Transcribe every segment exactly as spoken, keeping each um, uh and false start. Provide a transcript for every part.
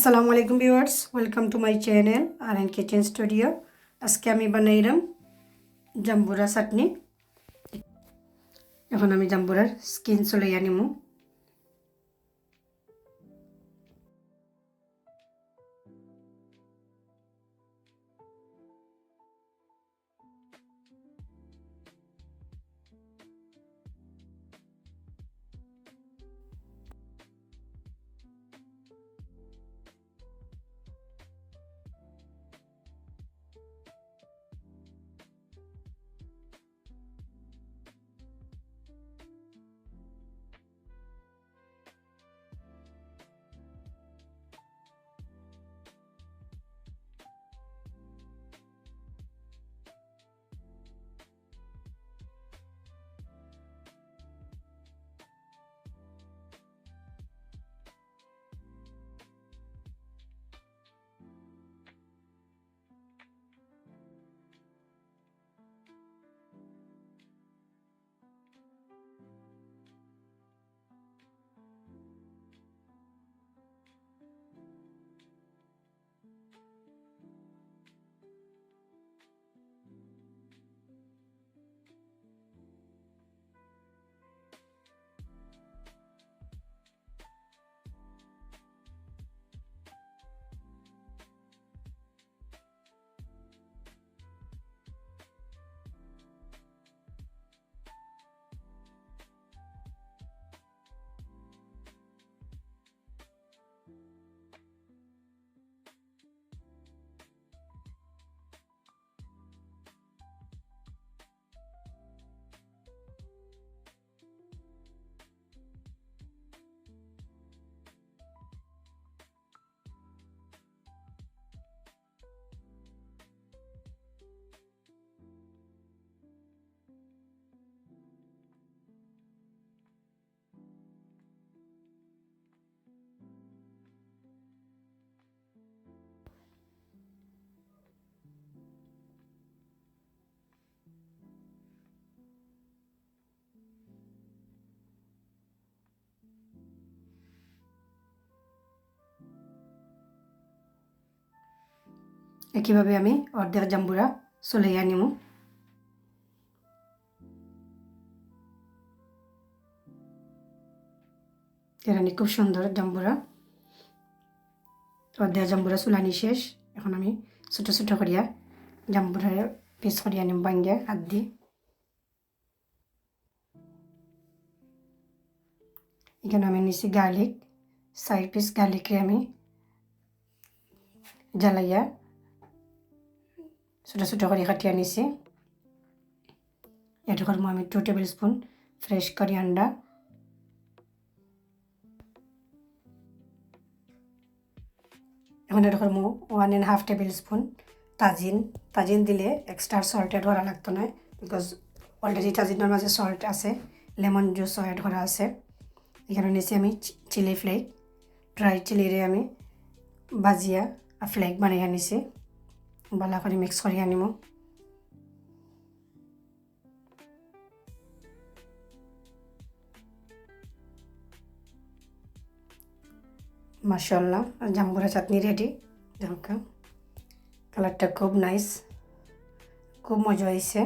আসসালামু আলাইকুম viewers, welcome to my channel R N Kitchen Studio। আজকে আমি বানাইলাম জাম্বুরা চাটনি। এখন আমি জাম্বুরার স্কিন ছুলাইয়া নিমু। একইভাবে আমি অর্ধেক জাম্বুরা ছুলাইয়া নিমু। এরানি খুব সুন্দর জাম্বুরা। তো অর্ধেক জাম্বুরা ছুলানি শেষ। এখন আমি ছোট ছোট করিয়া জাম্বুরা পিস করিয়া নিমু ভাঙ্গিয়া হাত দি। এখানো আমি নিছি গার্লিক, চাইর পিস গার্লিকরে আমি জ্বালাইয়া ছোট ছোট করি কাটিয়া নিছি। Add করমু আমি two tablespoon fresh coriander. এখন add করমু one and half tablespoon Tajin. Tajin দিলে এক্সট্রা সল্ট অ্যাড করা লাগতো না, বিকজ অলরেডি তাজিনর মাঝে সল্ট আছে, লেমন জুসও অ্যাড করা আছে। এখানো নিছি আমি চিলি ফ্লেক, ড্রাই চিলিরে আমি ভাজিয়া ফ্লেক বানাইয়া নিছি। ভালা করি মিক্স করিয়া নিমু। মাশাআল্লাহ, জাম্বুরা চাটনি রেডি। দেখো, কালারটা খুব নাইস, খুব মজা অইছে।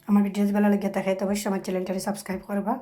আমার ভিডিও যদি ভালা লাগে থাকে, তো অবশ্যই আমার চ্যানেলটারে সাবস্ক্রাইব করবা।